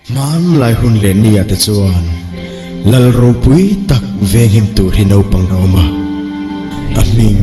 Hmanlai hun leh ni ah te chuan Lal ropui tak venghim tur hi naupang a awm a, a hming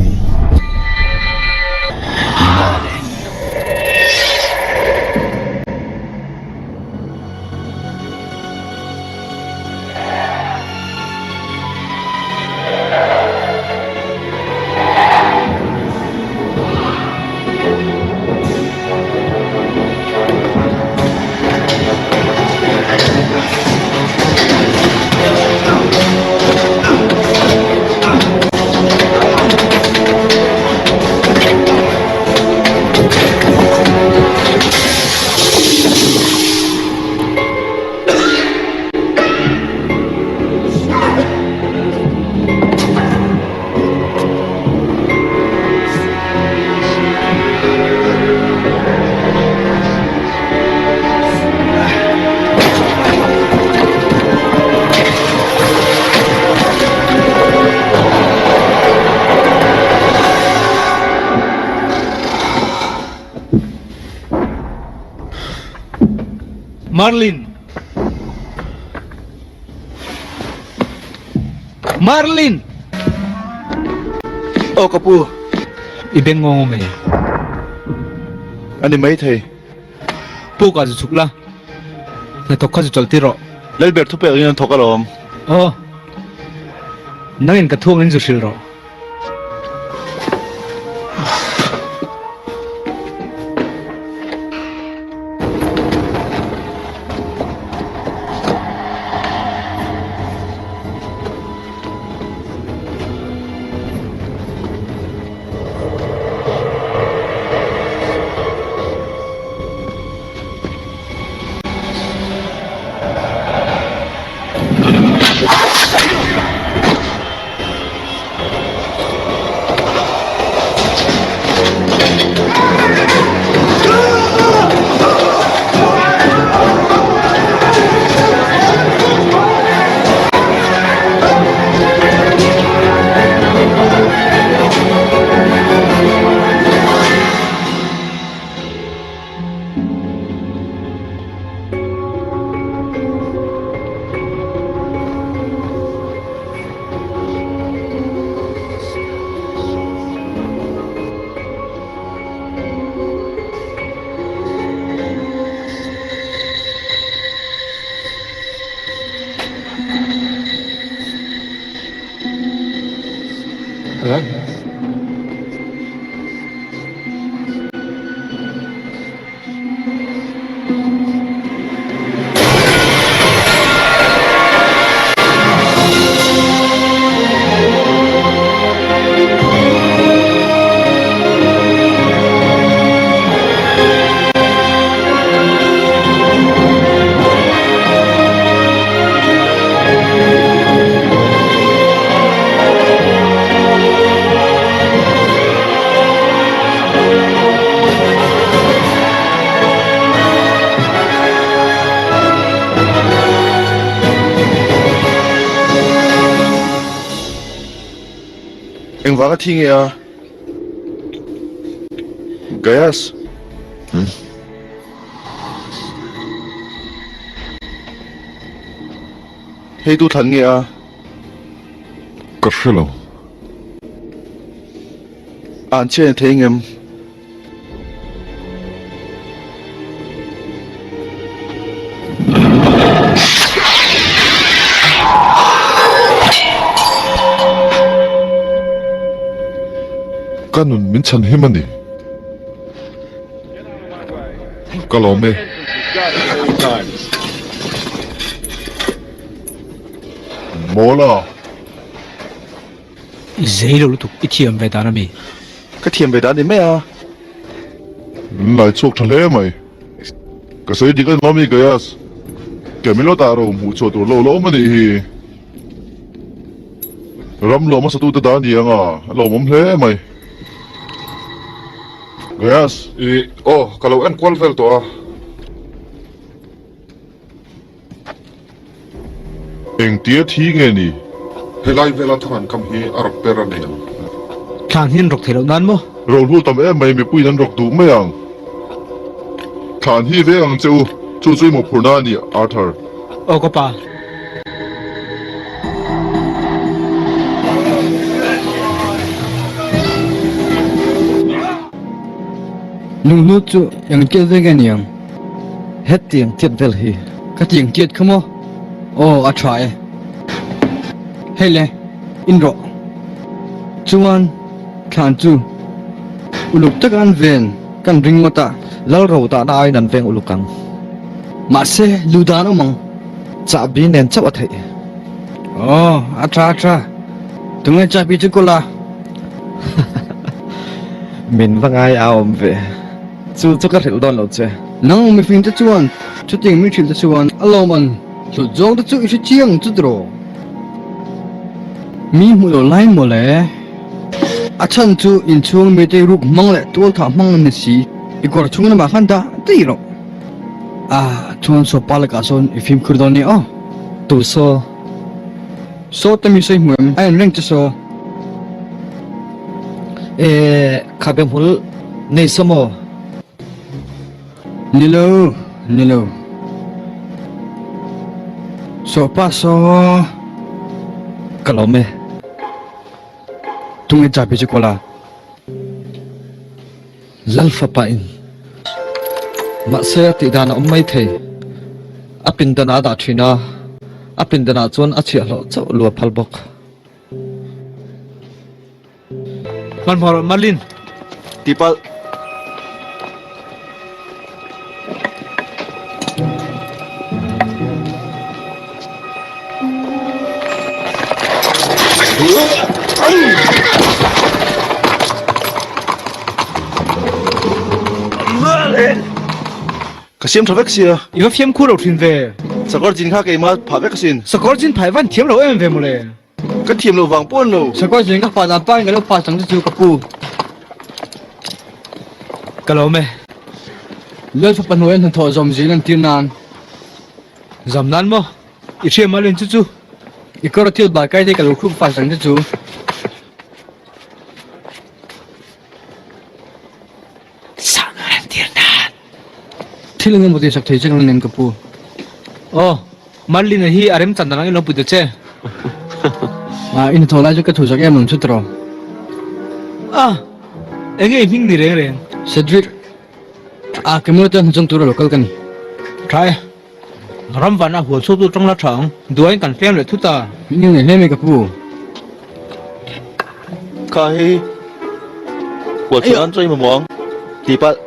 Merlin. Marlin! Marlin! Aw ka pu. I beng ngawng awm e. A ni maithei. Puk ah zu chhuk la. Hnathawk kha zu chawlh tir rawh. Lalber thupek in an thawk alawm. Aw. Nangin ka thuang in zu hrilh rawh. Engvanga thi nge a? Gaius. Hmm? Hei tu thlan nge a? Ka hre lo. An chhian thei ngem? Ka nun min chhan him a ni. Ka lawm e. Mawla. I zei lo lutuk, i thiam ve dan a mi? Ka thiam ve dan ni mai a. Min lai chhuak tha hle mai. Ka sawi dik a ni mi Gaius. Camilo tah ro hmuh chhuah tur lo la awm a nih hi. Ram lawm hmasa tute dan ni ang a, a lawmawm hle mai. Gaius. I aw, ka lo enkual vel tawh a. Engtia thi nge ni? Helai vela thang an kam hi a rawk ber a nei ang. Thlan hi an rawk thei loh nan maw? Rohlu tam em mai mipuiin an rawk duh mai ang. Thlan hi veng ang che u. Chu chu i mawhphurhna a ni, Arthur. Aw ka pa. Lunghnu chu eng tiat vel nge niang? Hetiang tiat vel hi. Ka tiang tiat kha maw? Aw a tha e. Hei le, in rawh. Chuan thlan chu uluk taka an ven kan ring ngawt a. Lal ro dahna aiin an veng uluk ang. Mahse lu dan awm ang. Chahbi nen chauh a theih. Aw a tha a tha. Tunge chahbi chu kawl a? Min va ngai a awm ve. Chu chu ka hrilh dawn lo che. Nang mifing te chuan chuting min hrilh te chuan a lawm an hlut zawng te chu i hre chiang chu tiraw? Mi hmuh loh lai mawle. A chhan chu inchhung mite ruk hmang leh tual thah hmang an ni si. I kawr chhung lamah khan dah daih rawh. A chuan saw pa lakah sawn i fimkhur dawn nia aw. Tu saw? Saw te mi sawi hmu em? A en reng che saw. E, khabe hmul nei saw maw? Ni lo, ni lo. Saw pa saw. Ka lawm e. Tunge chapi chu kawl a? Lal fapa in. Mahse a tih dan a awm mai thei. A pindan ah a dah thin a, a pindan ah chuan a chhiahhlawh chauh lu a phal bawk. Hmanhmawh rawh Marlin. Tihpalh. Ka siam tha vek sia. I va fiam khu lo thin ve. Sakawr chin kha keimah phah vek asin. Sakawr chin phai van thiam lo em ve mawle. Ka thiam loh vang pawh an lo. Sakawr chin ka phah dan pahin ka lo phah chang che chu ka pu. Ka lawm e. Lal fapa hnuaia hnathawh zawm zin an tir nan. Zam nan maw? I hria mal in chu chu. I kawr thil bai kai te ka lo khup fas ang che chu. Thil eng emaw tihsak thei che ka la nem ka pu. Aw, Marlin-a hi a remchan dan angin lo pui ta che. Ah, i hnathawh lai chu ka thusak em ang chu tiraw? Ah, enge i hming ni reng reng? Cedric, ah, Camilo te hnuchawng tura lo kal ka ni. Tha e. Ram vana hual chhuak tu tang la tha ang. Duain kan tlem leh thut a. Min ngei ngei hle mai ka pu. Kha hei hual chhuah nan chuan i mamawh ang tih palh.